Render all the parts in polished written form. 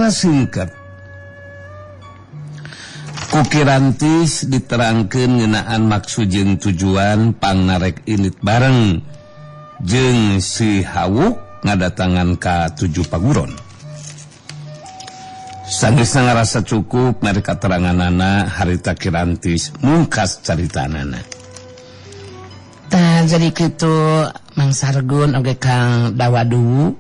Sacara singkat ku Kirantis diterangkeun ngeunaan maksud jeung tujuan pangnarek init bareng jeung si Hawuk ngadatangan ka tujuh paguron. Sanggeusna ngarasa cukup mere kateranganana harita Kirantis mungkas caritanana. Tah jadi kitu Mang Sargun oge Kang Dawadu.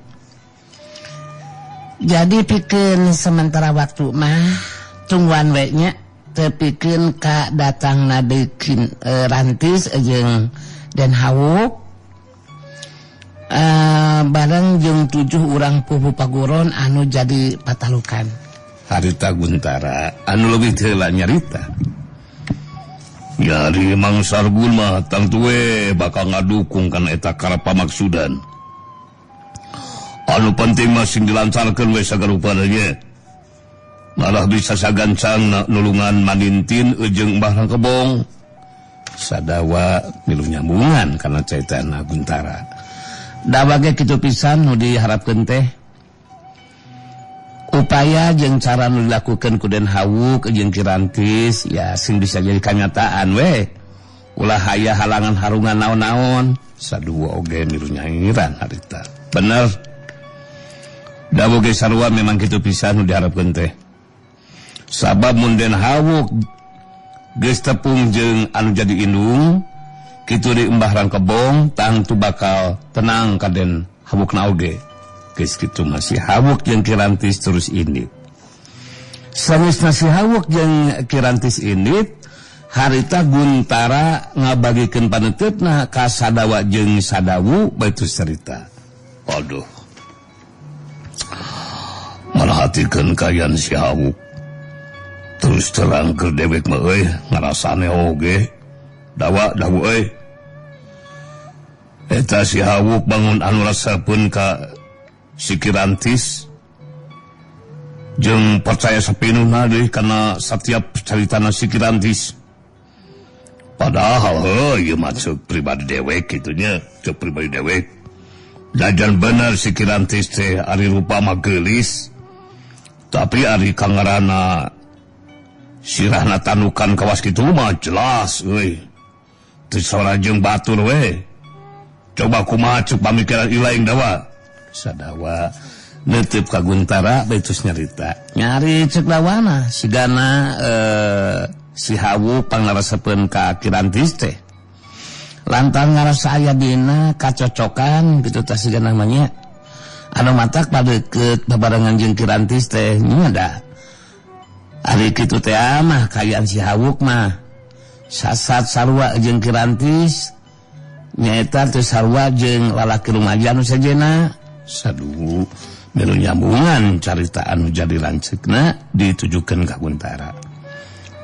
Jadi pikeun sementara waktu mah tungguan we nya teu pikeun ka datangna deui Rantis jeung Den Hawuk. Bareng jeung 7 urang pupu paguron anu jadi patalukan. Harita Guntara anu leuwih heula nyarita. Nyari Mang Sargun mah tangtu we bakal ngadukung kana eta karep pamaksudan. Anu penting mah sing dilancarkeun we sagarupana nya. Malah bisa sagancang nulungan manintin jeung Mbah Rangkebong. Sadawa milu nyambungan kana caitana Guntara. Da ge kitu pisan nu diharapkeun teh. Upaya jeung cara nu dilakukeun ku Den Hawuk jeung Kirantis ya sing bisa jadi kanyataan we. Ulah aya halangan harungan naon-naon. Sadua oge milu nyairan harita. Bener. Da oge sarua memang kitu pisan nu diharapkeun teh. Sabab mun Den Hawuk geus tepung jeung anu jadi indung kitu di Mbah Rangkebong tangtu bakal tenang ka Den Hawukna oge. Geus kitu masih Hawuk jeung Kirantis terus indit. Sanesna si Hawuk jeung Kirantis indit, harita Guntara ngabagikeun paneuteup ka Sadawa jeung Sadawu baitu cerita. Aduh. Marhatikeun kayan si Hawuk. Terus terang keur dewek mah euy ngarasane oge. Dawa dawu euy. Eta si Hawuk bangun anu rasapeun ka si Kirantis jeung percaya sapinuhna deui kana satiap caritana si Kirantis. Padahal heuh ieu mah ceuk pribadi dewek kitu nya, ceuk pribadi dewek. Jajan bener si Kirantis teh ari rupa mah geulis. Tapi ari kangarana sirahna tanukan kawas kitu mah jelas euy. Teu sora jeung batur we. Coba kumaha ceuk pamikiran ilaing dawa. Sadawa neuteub ka Guntara baitus nyarita. Nyari ceuk dawana sigana si Hawuk pangarasepeun ka Kirantis teh. Lantaran ngarasa aya dina kacocokan kitu tah sigana mah nya. Anu matak padeukeut babarengan jeung Kirantis teh nya da. Ari kitu teh mah kayaan si Hawuk mah sasat sarua jeung Kirantis nyaeta teu sarua jeung lalaki rumaja anu sejenna. Saduh milu nyambungan carita anu jadi lanceukna ditujukeun ka Guntara.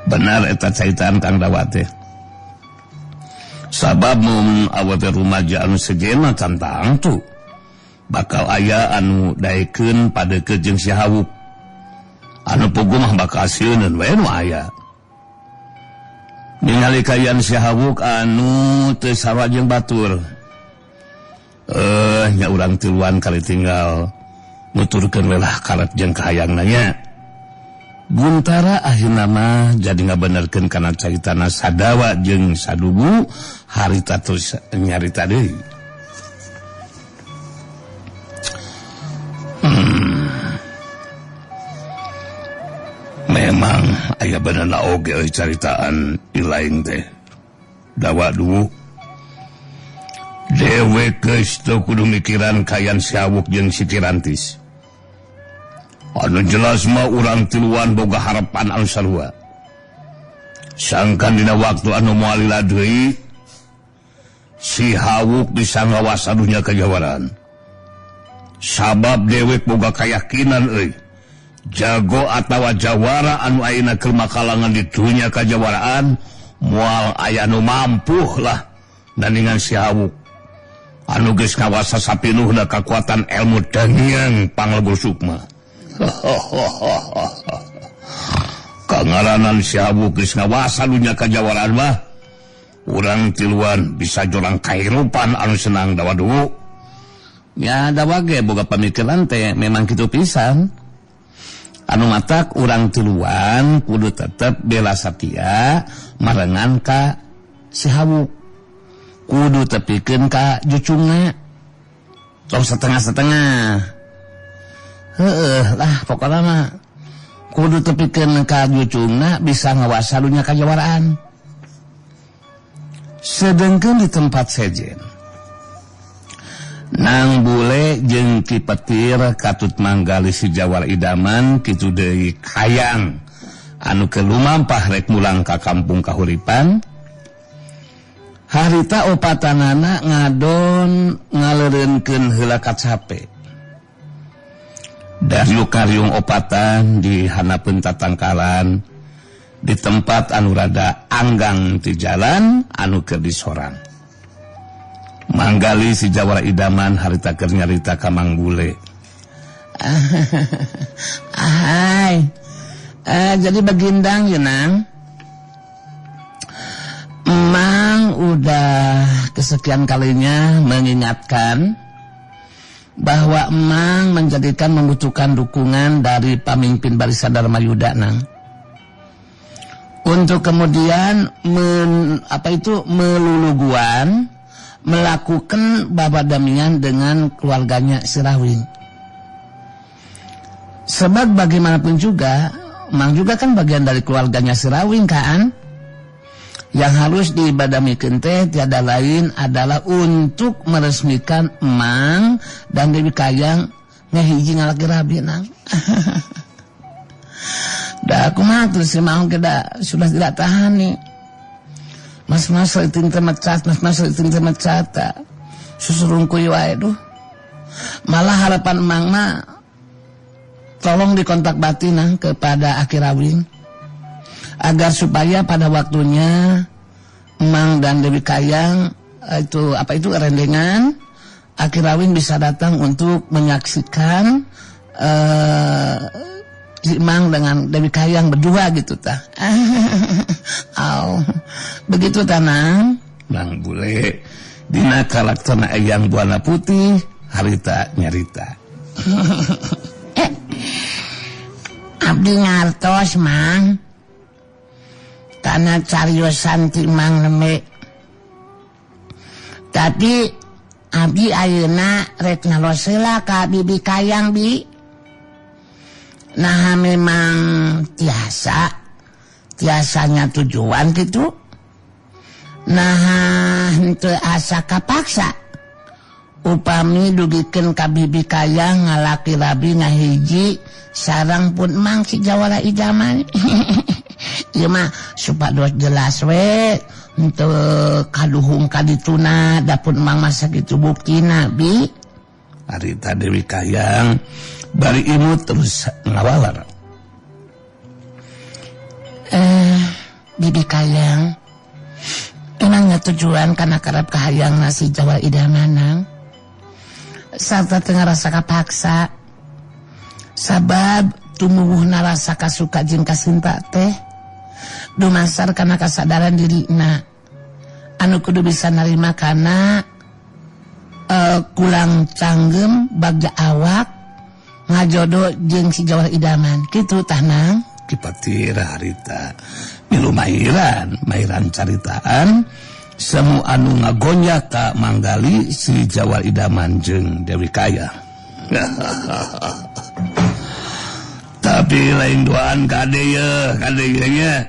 Benar eta caritaan Kang Dawa teh. Sabab mun awewe rumaja anu sejenna can tangtu bakal aya anu daekeun padeukeut jeung si Hawuk. Anu puguh mah bakal sieuneun we nu aya. Ningali kaayaan si Hawuk anu teu sarua jeung batur. Nya urang tiluan kali tinggal nuturkeun we lah karep jeung kahayangna nya. Guntara akhirna mah jadi ngabenerkeun kana caritana Sadawa jeung Sadugu harita terus nyarita deui. Memang aya benerna oge euy caritaan ilaing teh. Dawa duwu dewek geus teu kudu mikiran kayan si Hawuk jeung si Kirantis. Anu jelas mah urang tiluan boga harapan anu sarua. Sangkan dina waktu anu moal lila deui si Hawuk bisa ngawasa dunya kajawaran. Sabab dewek boga kayakinan euy. Jago atawa jawara anu ayeuna keur makalangan di dunya kajawaraan moal aya nu mampuh lah nandingan si Hawuk. Anu geus ngawasa sapinuhna kakuatan ilmu dangiang panglebur sukma. Kangaranan si Hawuk geus ngawasa dunya kajawaraan mah urang tiluan bisa jorang kahirupan anu senang dawa duwu. Ya dawa ge boga pamikiran teh memang kitu pisan. Anu matak urang tiluan kudu tetep bela satia marengan ka si Hawu. Kudu tepikeun ka jucungna. Tong setengah-setengah. Heeh lah pokona mah kudu tepikeun ka jucungna bisa ngawasa dunya kajawaraan. Sedengkeun di tempat sejen Nang Bule jeung Ki Petir katut manggali si Jawara Idaman kitu deui Kayang anu keur lumampah rek mulang ka kampung kahuripan. Harita opatanana ngadon ngaleureunkeun heula kacape. Daryu karyung opatan di hanapeun tatangkalan di tempat anu rada anggang ti jalan anu keur disorang. Manggali si Jawara Idaman harita keur nyarita ka Mang Bule. Ahai. Jadi bagindang ya Nang. Mang udah kesekian kalinya mengingatkan bahwa Emang menjadikan membutuhkan dukungan dari pemimpin Barisan Dharma Yuda Nang. Untuk kemudian meluluguan melakukan babadamian dengan keluarganya Sirawing. Sebab bagaimanapun juga, Mang juga kan bagian dari keluarganya Sirawing kan? Yang harus dibadamikan teh tiada lain adalah untuk meresmikan Mang dan Dewi Kayang ngehiji ngalaki rabi Nang. Dah aku mah terus si Mang keda sudah tidak tahan nih. Mas-mas itu mecat, mas-mas itu mecat, susurungkuy wae duh. Malah harapan Mang mah tolong dikontak batin Nang kepada Aki Rawing agar supaya pada waktunya Mang dan Dewi Kayang itu rendengan, Aki Rawing bisa datang untuk menyaksikan si Mang dengan Dewi Kayang berdua gitu tah. Au. Begitu tanang. Mang Bule dina kalaksana Eyang Buana Putih harita nyarita. Abdi ngartos Mang. Karena cariosan ti Mang nembe. Tapi abdi ayeuna rek naros heula ka Bibi Kayang bi. Nah memang tiasanya tujuan gitu. Nah henteu asa kapaksa. Upami dugikeun ka Bibi Kayang ngalaki rabi ngahiji sareng pun Mang si Jawara Idaman. Ieu mah supados jelas we henteu kaduhung kadituna dapun Mang mah sakitu buktina bi. Harita Dewi Kayang bari imut terus ngawalar. Bibi Kayang, emangnya tujuan karena kerap kahayang nasi Jawara Idaman Nang? Sarta teu ngarasa kapaksa. Sabab tumuwuhna rasa kasuka jeung kasinta teh dumasar kana kasadaran dirina anu kudu bisa narima kana kulang canggem bagja awak ngajodo jeung si Jawara Idaman kitu tah Nang. Ki Petir harita milu mairan caritaan semu anu ngagonjak ka Manggali si Jawara Idaman jeung Dewi Kayang. Tapi lain doaan kade ye nya.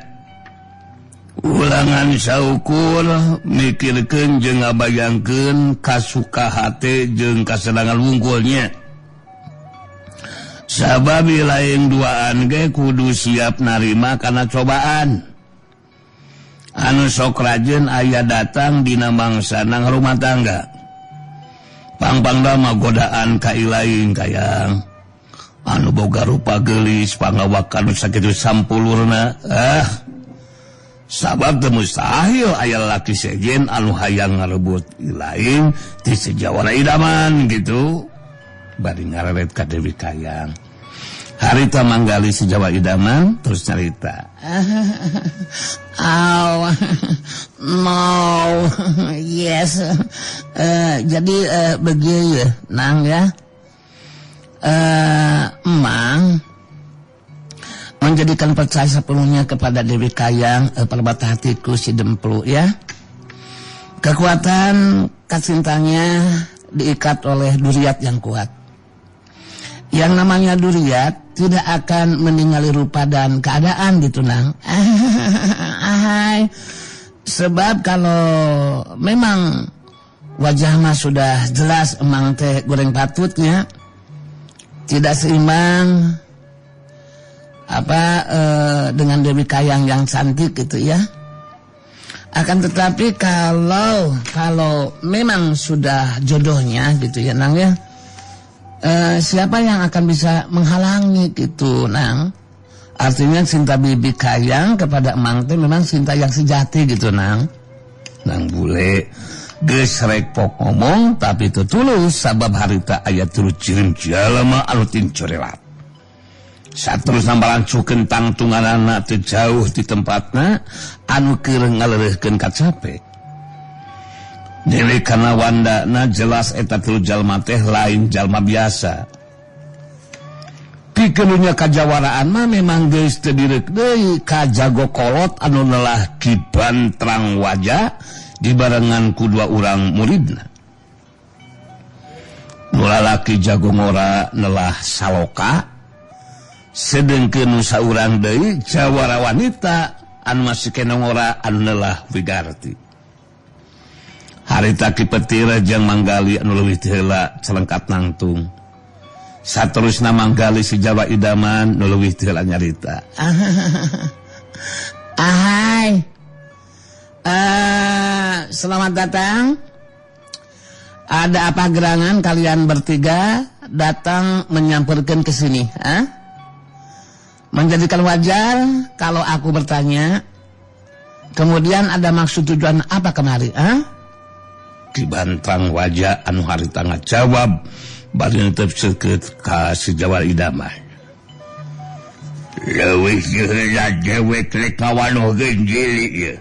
Ulangan saukur mikirkeun jeung ngabayangkeun kasuka hate jeung kasenangan wungkulnya. Sabab lain duaan ge kudu siap narima kana cobaan. Anu sok rajin aya datang dina mangsa nang rumah tangga. Pangpangna mah godaan ka ilaing Kayang. Anu boga rupa geulis pangawakan nu sakitu sampulurna. Sabab teu mustahil aya lalaki sejen anu hayang ngarebut ilaing ti si Jawara Idaman gitu. Bari ngareret ka Dewi Kayang. Harita manggali si Jawara Idaman terus nyarita. Oh, no, yes. Jadi begini Nang ya. Emang Menjadikan percaya sepenuhnya kepada Dewi Kayang, permata hatiku si Demplu ya. Kekuatan kacintanya diikat oleh duriat yang kuat. Yang namanya duriat tidak akan meninggali rupa dan keadaan gitu nang. Ahai. Sebab kalau memang wajah mah sudah jelas emang teh goreng patutnya tidak seimbang apa dengan Dewi Kayang yang cantik gitu ya. Akan tetapi kalau memang sudah jodohnya gitu ya nang ya, siapa yang akan bisa menghalangi gitu nang. Artinya cinta Bibi Kayang kepada emang teh memang cinta yang sejati gitu nang. Nang bule geus rek pok ngomong tapi teu tulus sabab harita aya turut jirim jalma anu tincorelat. Saterusna malancukeun tangtunganana teu jauh di tempatna anu keur ngaleureurkeun kacape. Dewi kana wandana jelas eta tilu jalma teh lain jalma biasa. Pikeun kajawaraan mah memang geus teu direuk deui ka jago kolot anu nelah Ki Bantrang Wajah dibarengan ku dua urang muridna. Nu lalaki jago ngora nelah Saloka, sedengkeun nu saurang deui jawara wanita anu masih kena ngora anu nelah Wigarti. Harita Ki Petir jeung Manggali anu leuwih teu heula celengkat nangtung. Saterusna Manggali si Jawa Idaman nu leuwih teu heula nyarita. Ahai. Selamat datang. Ada apa gerangan kalian bertiga datang menyamperkan ke sini? Ah? Menjadikan wajar kalau aku bertanya. Kemudian ada maksud tujuan apa kemari? Ah? Ki Bantrang Wajah anu harita ngajawab bari netep seukeut ka si Jawa Idaman. Leuwih heula dewek rek ngawanohkeun jili ieu.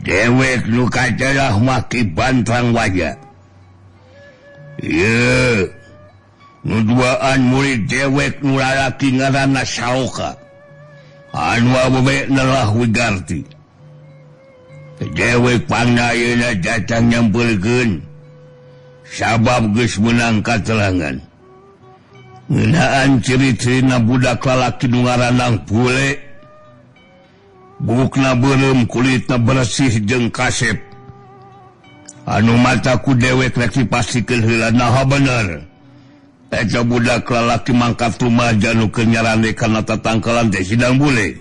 Dewek nu kacelah mah Ki Bantrang Wajah. Ieu nu duaan murid dewek nu lalaki ngaranna Saloka. Anu awewe nelah Wigarti. Dewek pangna ayeuna datang nyampeurkeun sabab geus meunang katelangan. Ngeunaan ciri-cirina budak lalaki nu ngaranna bule. Bukna beureum, kulitna bersih jeung kasep. Anu mata ku dewek rek dipastikeun heula naha bener. Eta budak lalaki mangkat rumaja nu keur nyarande kana tatangkalan teh sidang bule.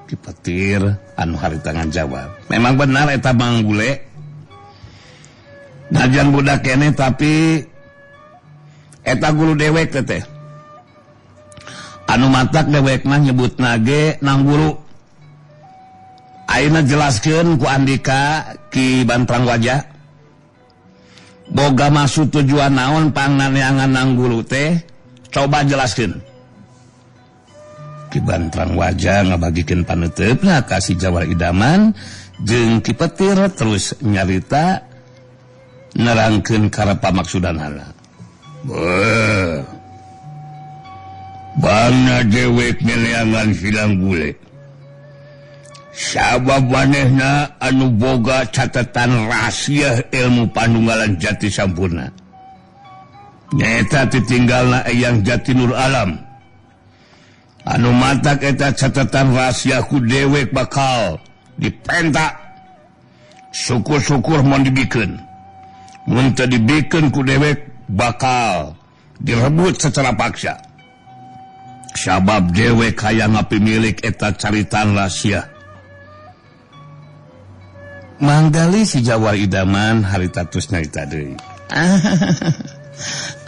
Ki Petir anu harita ngajawab, memang benar eta Mang Bule. Najan budak keneh tapi eta guru dewek teh. Anu matak dewek mah nyebutna ge nang guru. Ayeuna jelaskeun ku Andika Ki Bantrang Wajah. Boga maksud tujuan naon pangnaneangan nang guru teh, coba jelaskeun. Ki Bantrang Wajah ngabagikeun panuteupna ka si Jawara Idaman jeung Ki Petir terus nyarita nerangkeun karep pamaksudanana. Beuh. Bangna dewek neangan silang bule. Sabab manehna anu boga catatan rahasia ilmu panunggalan jati sampurna. Nyaeta ditinggalna Eyang Jati Nur Alam. Anu matak eta catatan rahasia ku dewek bakal dipentak. Syukur-syukur mun dibikeun. Mun teu dibikeun ku dewek bakal direbut secara paksa. Sabab dewek hayang ngapimilik eta caritan rahasia. Manggali si Jawara Idaman harita tus nyarita deui.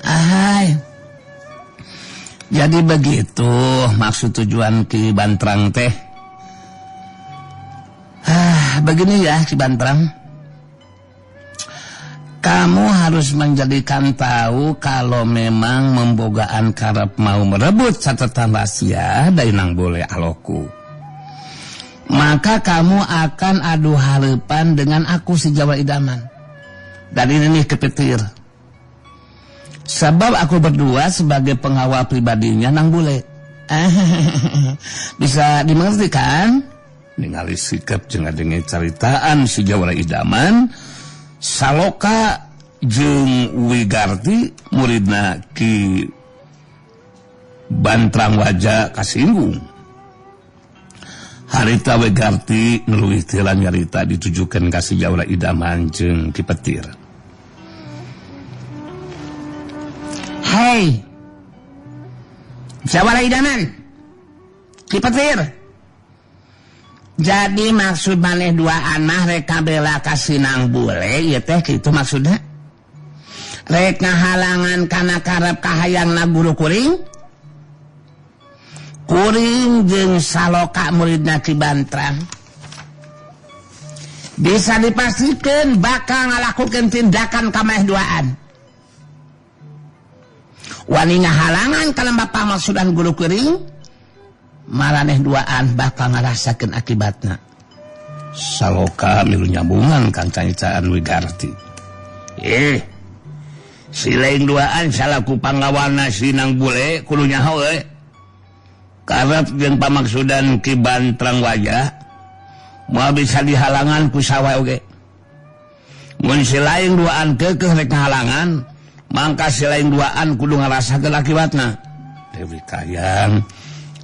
Ahai. Jadi begitu maksud tujuan Ki Bantrang teh. Begini ya Ki Bantrang. Kamu harus menjadikan tahu kalau memang membogaan karep mau merebut catatan rahasia dari nang boleh aloku. Maka kamu akan adu harapan dengan aku si Jawa Idaman. Dan ini nih kepetir. Sebab aku berdua sebagai pengawal pribadinya nang bule. Bisa dimengerti kan? Ningali sikap jeung ngadenge caritaan si Jawara Idaman, Saloka jeung Wigarti muridna Ki Bantrang Waja kasinggung. Harita Wigarti ngeluih teh nyarita ditujukan ka si Jawara Idaman jeung Ki Petir. Hei, Jawara Idaman, Ki Petir. Jadi maksud maneh duaan mah rek kabela ka Sinang Bule ieu teh kitu maksudna? Rek ngahalangan kana karep kahayangna guru kuring? Kuring jeung Saloka muridna Ki Bantrang. Bisa dipastikan bakal ngalakukeun tindakan ka maneh duaan. Wani ngahalangan kana pamaksudan guru kuring, maraneh duaan bakal ngarasakeun akibatna. Saloka milu nyambungan kang caritaan Wigarti. Si lain duaan salaku pangawana Sinang Bule kudu nyaho euy. Karep jeung pamaksudan Ki Bantrang Waja moal bisa dihalangan ku sawa oge. Mun si lain duaan keukeuh rek ngahalangan, mangka si lain duaan kudu ngarasakeun akibatna. Dewi Kayang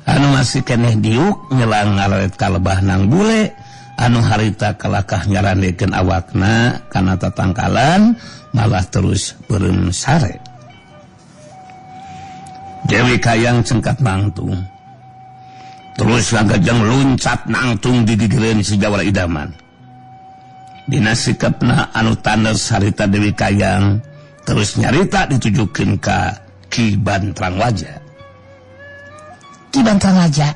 anu masih keneh diuk nyelang ngaret kalebah Nang Bule anu harita kalakah nyarandekeun awakna kana tatangkalan malah terus beureum sare. Dewi Kayang cengkat mangtung terus langkajeng luncat nangtung di gigireun si Jawara Idaman. Dina sikapna anu tanes harita Dewi Kayang terus nyarita ditujukeun ka Ki Bantrang Waja. Ki Bantrang Waja,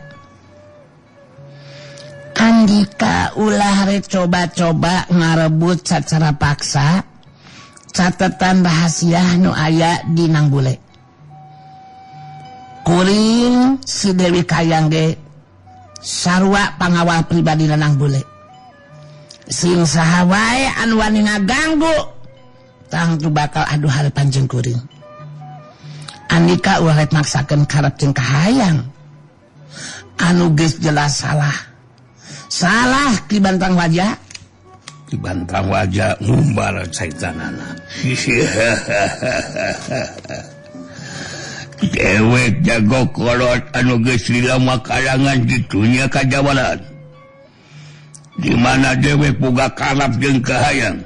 andika ulah rek coba-coba ngarebut sacara paksa catatan rahasia nu aya di Nang Bule. Kuring si Dewi Kayang ge sarua pangawal pribadi Nang Bule. Sing saha wae anu wani ngaganggu tangtu bakal adu harapan jeung kuring. Andika ulah rek maksakeun karep jeung kahayang anu geus jelas salah. Salah Ki Bantrang Waja. Ki Bantrang Waja ngumbar caitanana. Dewek jago kolot anu geus lila makalangan di dunia kajawaran. Di mana dewek boga karep jeung kahayang,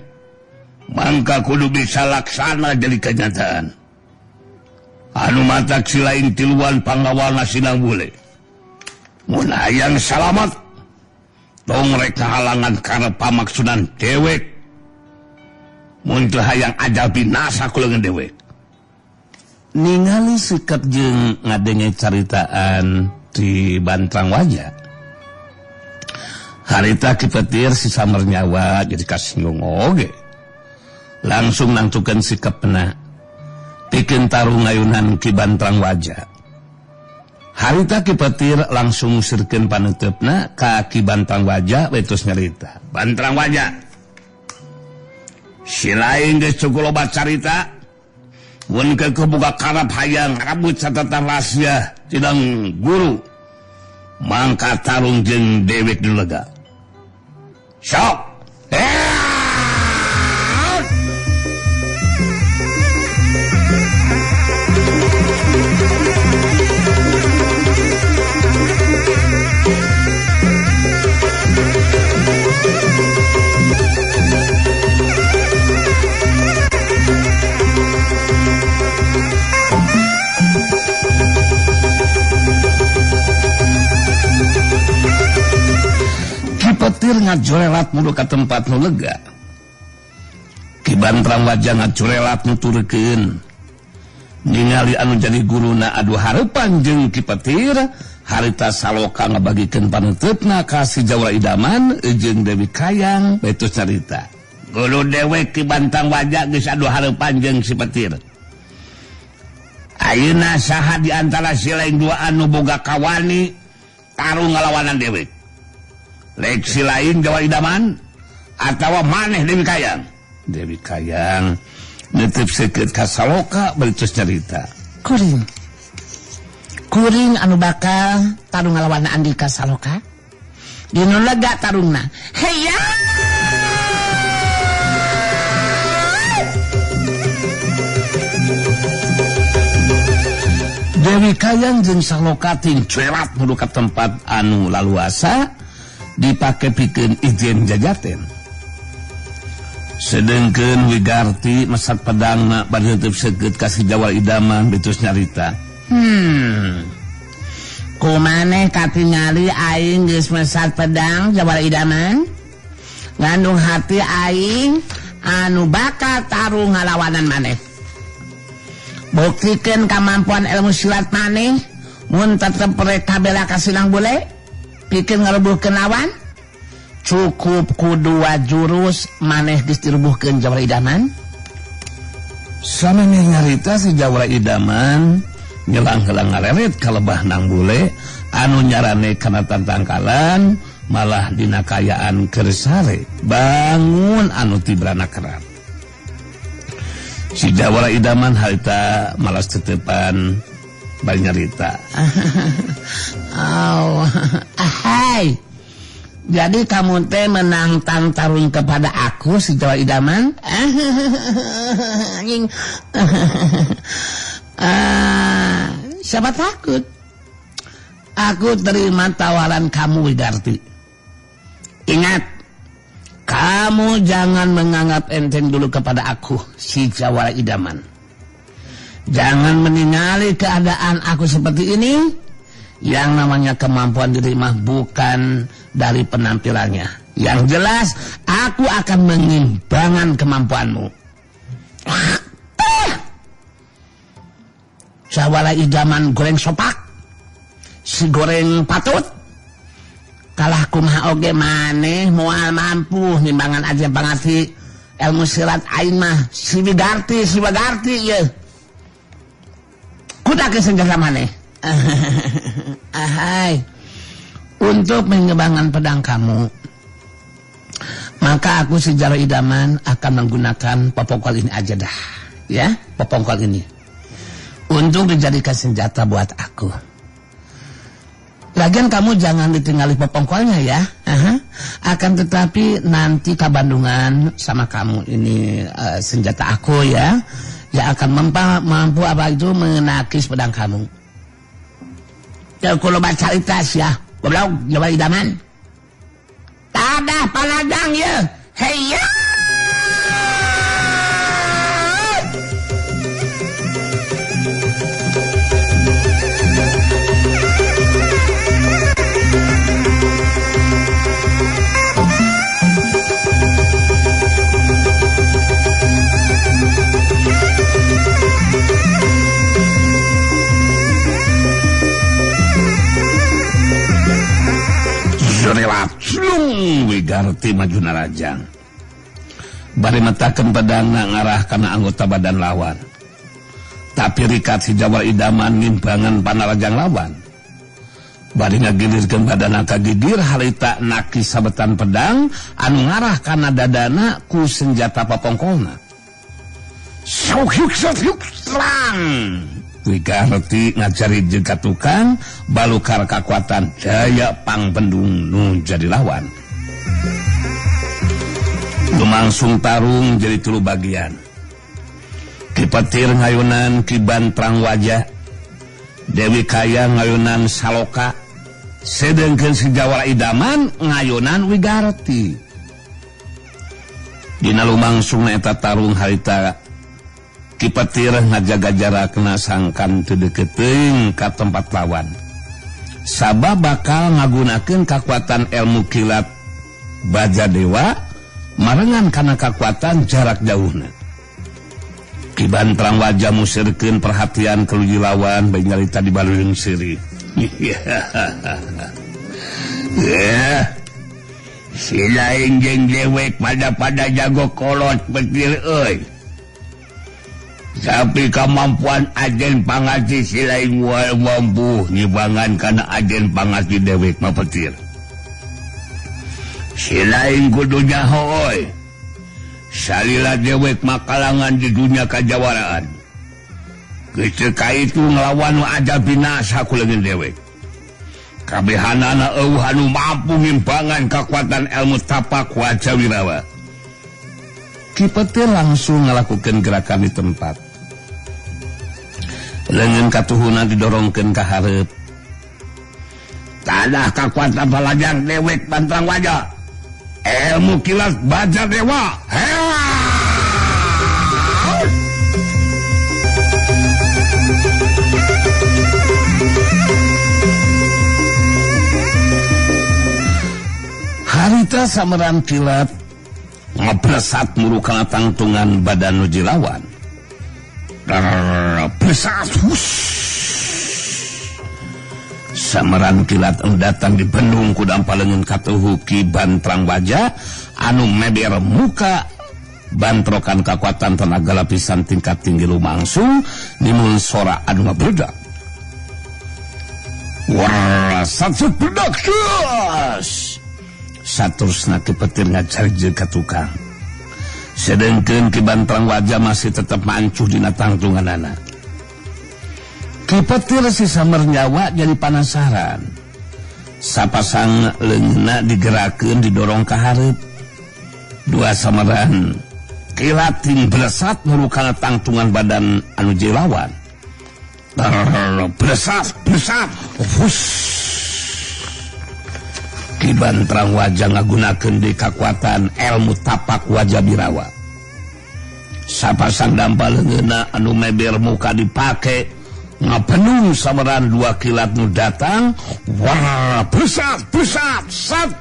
mangka kudu bisa laksana jadi kenyataan. Anu matak si lain tiluan pangawalna Sinang Bule. Mun hayang salamat, tong rek ngahalangan karep pamaksudan dewek. Mun teu hayang ajal binasa ku leungeun dewek. Ningali sikap jeung ngadenge caritaan di Bantrang Waja, harita Ki Petir si samar nyawa jadi kasinggung oge. Langsung nangtukeun sikapna pikeun tarung ngayunan Ki Bantrang Waja. Harita Ki Petir langsung sirkeun panuteupna ka Ki Bantrang Waja we terus nyarita. Bantrang Waja, si lain geus cukup loba carita. Mun keukeuh boga karep hayang rabut catatan rahasia tidang guru, mangka tarung jeung dewek nu lega. Sok. Ki Petir ngajorelat mulu ka tempat nu lega. Ki Bantrang Waja ngajorelat nuturkeun. Ningali anu jadi guruna adu hareupan jeung Ki Petir, harita Saloka ngabagikeun panuteupna ka si Jawara Idaman jeung Dewi Kayang beto carita. Guru dewek Ki Bantrang Waja geus adu hareupan jeung si Petir. Ayeuna saha di antara si lain dua anu boga kawani tarung ngalawanan dewek? Rek si lain Jawara Idaman atawa maneh Dewi Kayang? Dewi Kayang nitip seukeut ka Saloka bari terus nyarita. Kuring. Kuring anu bakal tarung ngalawan Andika Saloka. Dinu lega tarungna. Heya! Dewi Kayang jeung Saloka ting cuerat nuju ka tempat anu laluasa dipake pikeun izin jajaten. Sedengkeun Wigarti mesat pedangna bari heunteup seukeut ka si Jawara Idaman betus nyarita. Kumaneh katingali aing geus mesat pedang Jawara Idaman? Ngandung hati aing anu bakal tarung ngalawanan maneh. Buktikeun kamampuan ilmu silat maneh mun tetep rek kabela ka Sinang Bule, pikeun ngarubuhkeun lawan. Cukup ku dua jurus maneh geus dirubuhkeun Jawara Idaman. Samemeh nyarita si Jawara Idaman nyelang-helang ngareret ka lebah Nang Bule anu nyarane kana tangkalan malah dina kayaan keur sare bangun anu tibrana kerat. Si Jawara Idaman harita malas tetepan bari nyarita. Oh, hai. Jadi kamu teh menang tarung kepada aku si Jawara Idaman? Anjing. Siapa takut? Aku terima tawaran kamu, Widarti. Ingat, kamu jangan menganggap enteng dulu kepada aku, si Jawara Idaman. Jangan meninggali keadaan aku seperti ini. Yang namanya kemampuan diri mah bukan dari penampilannya. Yang jelas, aku akan mengimbangan kemampuanmu. Jawara Idaman goreng sopak, si goreng patut. Kalah kumaha oge maneh moal mampu nimbangan aja pangarti ilmu silat aing mah si Wigarti, si Wigarti ye. Kudakeun senjata maneh. Ahai. Untuk mengembangkan pedang kamu, maka aku si Jawara Idaman akan menggunakan popongkol ini aja dah. Ya, popongkol ini untuk dijadikan senjata buat aku. Lagian kamu jangan ditinggali popongkolnya ya. Aha. Akan tetapi nanti kabandungan sama kamu ini senjata aku ya, yang akan mampu apa itu menakis pedang kamu. Ya kalau baca itas ya, goblok Jawara Idaman. Tadah paladang ya. Hey ya. Relap Wigarti maju narajang. Bari metakeun pedangna ngarah kana anggota badan lawan. Tapi rikat si Jawara Idaman ngimbangan panarajang lawan. Bari ngagilirkeun badana ka gigir harita nakis sabetan pedang anu ngarah kana dadana ku senjata papongkolna. Sok yuk sok yuk serang. Wigarti ngajari jeung ka tukang balukar kakuatan daya pangbendung nu jadi lawan. Lumangsung tarung jadi tilu bagian. Ki Petir ngayunan Ki Bantrang Wajah, Dewi Kaya ngayunan Saloka, sedengkeun si Jawara Idaman ngayunan Wigarti. Dina lumangsung eta tarung harita Ki Petir ngajaga jarakna sangkan teu deukeut teuing ka tempat lawan. Sabab bakal ngagunakeun kakuatan ilmu kilat baja dewa marengan kana kakuatan jarak jauhna. Ki Bantrang Wajah musirkeun perhatian keluji lawan bari nyarita di baleureung seuri. Ya. Si lain jeung dewek pada-pada jago kolot Petir euy. Tapi kemampuan ajen pangati si lain moal mampu nyibangan kana ajen pangati dewek mah Petir. Si lain kudu nyaho euy. Salila dewek mah kalangan di dunia kajawaraan. Geus ka itu nglawan nu ajal binasa ku leungeun dewek. Kabehanana eueuh anu mampu ngimbangan kekuatan ilmu tapak wajah wirawa. Ki Petir langsung ngalakukeun gerakan di tempat. Leungeun katuhuna didorongkeun ka hareup. Tanah kekuatan balajang dewek Bantrang Wajah. Ilmu kilat baja dewa. Harita sameran kilat ngeblesat muru kana tangtungan badan nu jilawan. Blesat. Sameran kilat anu datang di bendung ku dampaleungeun katuhu Ki Bantrang Wajah anu meber muka bantrokan kekuatan tenaga lapisan tingkat tinggi lumangsung nimbul sora anu ngabledak. Wah, satu bledak. Saterusna Ki Petir ngajarjeun ka tukang. Sedengkeun Ki Bantrang Wajah masih tetap mancuh dina tangtunganana. Ki Petir si samer nyawa jadi panasaran. Sapasang leungeunna digerakeun didorong ka hareup. Dua sameran kilating blesat muru kana tangtungan badan anu jilawan. Blesat, blesat. Hus. Ki Bantrang Wajah ngagunakeun deui kakuatan ilmu tapak wajah birawa. Sapasang dampal leungeunna anu meber muka dipake ngapenung sameran dua kilat nu datang. Wah, blesat, blesat, sat,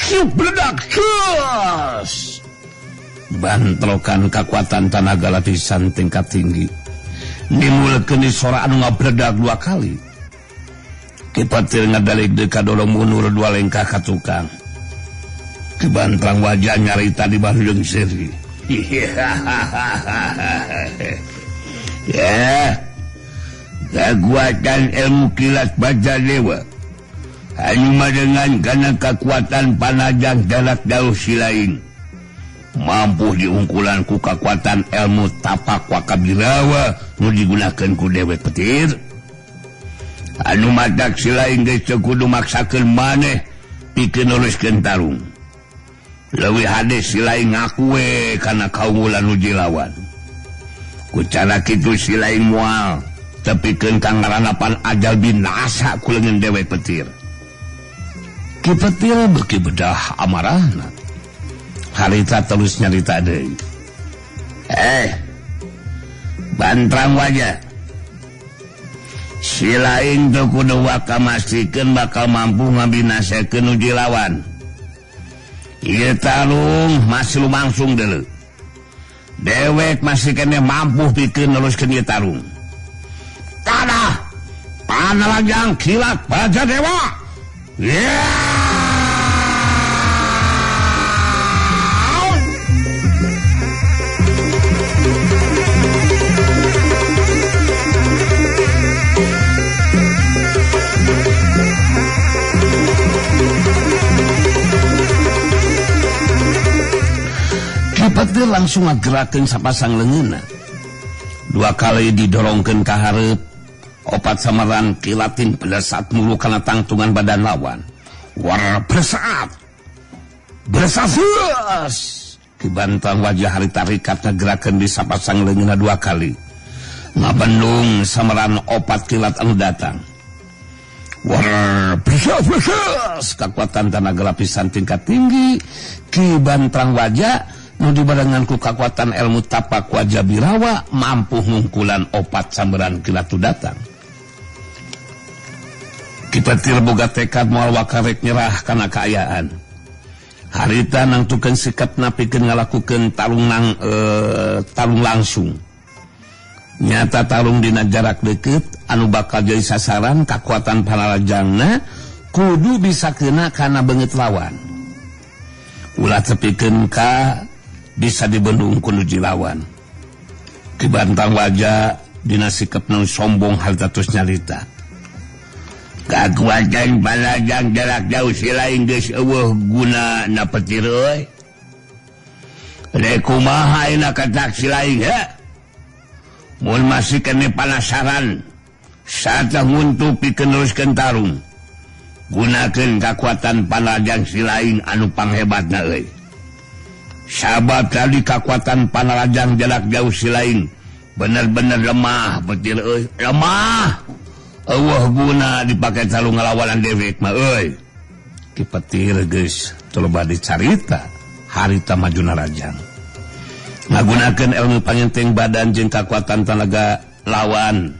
hiup bledak, cus. Bantrokan kekuatan tenaga lapisan tingkat tinggi nimulkeun sora anu ngabledak dua kali. Ki Petir ngadalik deui kadorong mundur dua lengkah ka tukang. Ki Bantrang Wajah nyarita di barujeung seuri. Ya. Kekuatan ilmu kilat baja dewa hanya dengan karena kekuatan panajang jarak jauh silain mampu diungkulan ku kekuatan ilmu tapak wakabirawa nu digunakan ku dewek petir. Anu matak silain geus teu kudu maksakeun maneh pikeun neruskeun tarung. Leuwih hade silain ngaku we kana kaunggulan nu dilawan. Ku cara kitu silain moal tepikeun ka ngaranapan ajal binasa ku leungeun dewek petir. Ki Petir beuki bedah amarahna. Harita terus nyarita deui. Bantrang Wajah, silain teu kudu waka mastikeun bakal mampu ngabinasakeun nu dilawan. Ieu tarung masih lumangsung deuleu. Dewek masih kene mampu pikeun neruskeun ieu tarung. Tanah panalajang kilat baja dewa. Yeah! Ki Petir langsung ngagerakeun sapasang leungeunna. Dua kali didorongkeun ka hareup, opat sameran kilatin blesat mulu kana tangtungan badan lawan. War blesat. Blesat. Ki Bantrang Wajah harita rikat ngagerakeun di sapasang leungeunna dua kali. Ngabendung sameran opat kilat anu datang. War blesat, blesat. Kekuatan tenaga lapisan tingkat tinggi Ki Bantrang Wajah nu dibarengan ku kekuatan ilmu tapak wajah birawa mampu ngungkulan opat samberan kilat tu datang. Ki Petir boga tekad moal wakarek nyerah kana kaayaan. Harita nangtukeun sikapna pikeun ngalakukeun tarung tarung langsung. Nyata tarung dina jarak deukeut anu bakal jadi sasaran kakuatan panalajangna kudu bisa kena kana beungeut lawan. Ulah tepikeun ka bisa dibendung ku nu jilawan. Ki Bantrang Wajah dina sikap nu sombong harita tos nyarita. Kakuatan panajang jarak jauh silain geus eueuh guna na petir euy. Rek kumaha ayeuna katak silain he? Mun masih kene panasaran saat nguntuh pikeun neruskeun tarung. Gunakeun kakuatan panarajang silaing anu panghebatna euy. Sabab tadi kakuatan panarajang jarak jauh silaing bener-bener lemah betil euy, lemah. Eueuh guna dipake tarung ngalawanan dewek mah euy. Ki Petir geus teu loba dicarita harita maju narajang. Ngagunakeun ilmu pangenteng badan jeung kakuatan tanaga lawan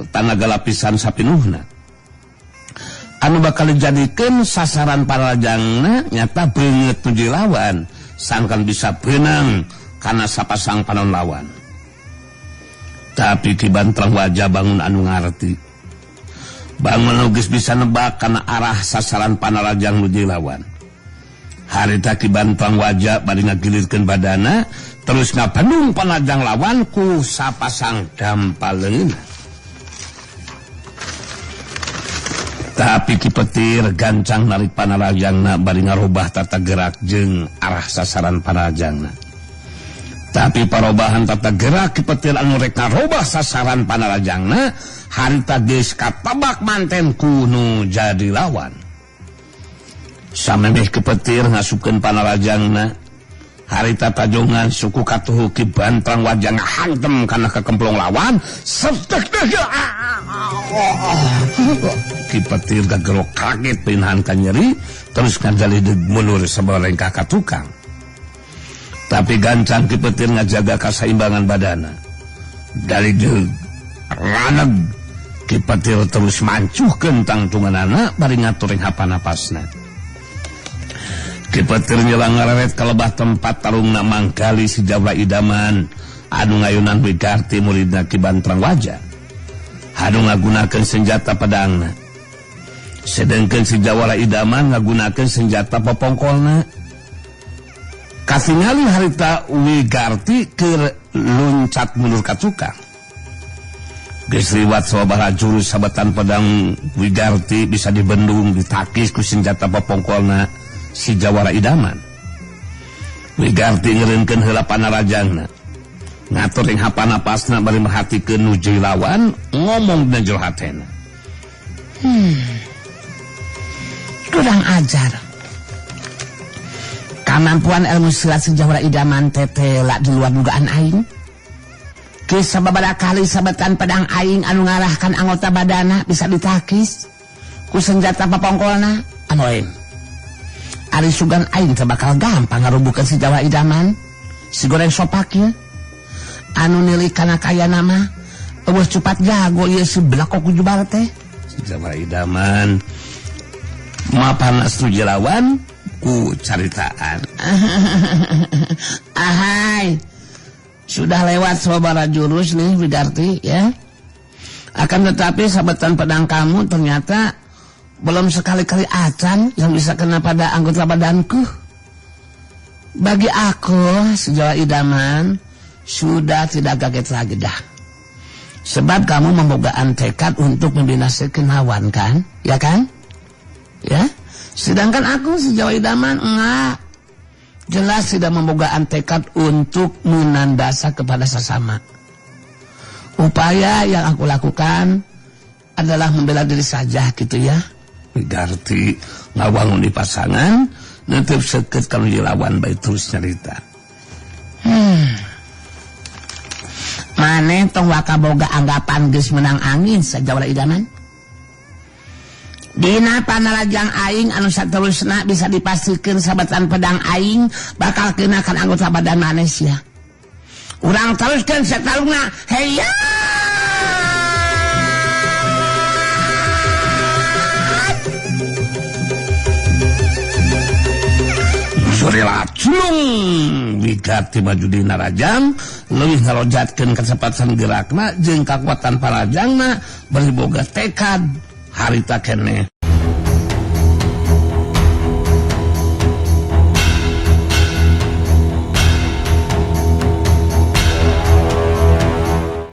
tanaga lapisan sapinuhna. Anu bakal dijadikeun sasaran panarajangna nyata beungeut nuju lawan sangkan bisa beunang kana sapasang panon lawan. Tapi Ki Bantrang Wajah bangun anu ngarti. Bangun geus bisa nebak kana arah sasaran panarajang nuju lawan. Harita Ki Bantrang Wajah bari ngagilirkeun badana terus ngabendung panarajang lawan ku sapasang dampal leungeunna. Tapi Ki Petir gancang narik panarajangna bari ngarobah tata gerak jeung arah sasaran panarajangna. Tapi parobahan tata gerak Ki Petir anu rek ngarobah sasaran panarajangna harita geus katabak manten ku nu jadi lawan. Samemeh Ki Petir ngasupkeun panarajangna harita tajongan suku katuhu Ki Bantrang Wajah ngahantem kana kakemplong lawan setek Ki Petir gagerok kaget pinahan ka nyeri terus ngajalideg mundur sabalengkah ka tukang. Tapi gancang Ki Petir ngajaga kasaimbangan badana. Dalideg raneg Ki Petir terus mancuhkeun tangtunganana bari ngatur hapan napasna. Ki Petir nyelang ngareret ka lebah tempat tarungna mangkali si Jawara Idaman anu ngayunan Wigarti muridna Ki Bantrang Wajah. Anu ngagunakeun senjata pedangna. Sedengkeun si Jawara Idaman ngagunakeun senjata popongkolna. Katingali harita Wigarti keur luncat mundur ka tukang. Geus liwat sababaraha jurus sabetan pedang Wigarti bisa dibendung ditakis ku senjata popongkolna si Jawara Idaman. Wigarti ngereunkeun heula panarajangna. Ngatur ing hapan napasna bari merhatikeun nu jadi lawan ngomong dina jero hatena. Kurang ajar. Kamampuan ilmu silat si Jawara Idaman tetela di luar dugaan aing. Geus sababaraha kali sabetan pedang aing anu ngarahkan anggota badana bisa ditakis ku senjata papongkolna anu lain. Ari sugan aing teh bakal gampang ngarubukeun si Jawara Idaman. Si goreng sopak ieu. Anu nilik kana kayana mah eueuh cupat jago ieu si belakok ku jubar teh. Si Jawara Idaman mapanas nu lawan ku caritaan. Ahai. Sudah lewat sababaraha jurus nih Widarti ya. Akan tetapi sabetan pedang kamu ternyata belum sekali-kali acan yang bisa kena pada anggota badanku. Bagi aku, Sejawara Idaman sudah tidak kaget lagi dah. Sebab kamu memogaan tekad untuk membinasakan lawan kan? Ya kan? Ya. Sedangkan aku Sejawara Idaman enggak. Jelas tidak memogaan tekad untuk menandasa kepada sesama. Upaya yang aku lakukan adalah membela diri saja gitu ya. Wigarti ngawangun di pasangan nutup seket kalau dilawan baik terus nyarita. Maneh tong waka boga anggapan geus menang angin Sajawara Idaman. Dina panarajang aing anu saterusna bisa dipastikeun sabetan pedang aing bakal kenakan anggota badan maneh sia. Urang teruskeun satarungna. Heya! Surila culung Wigarti maju di narajang leuwih ngarojatkeun kecepatan gerakna jeung kakuatan parajangna bari boga tekad harita keneh.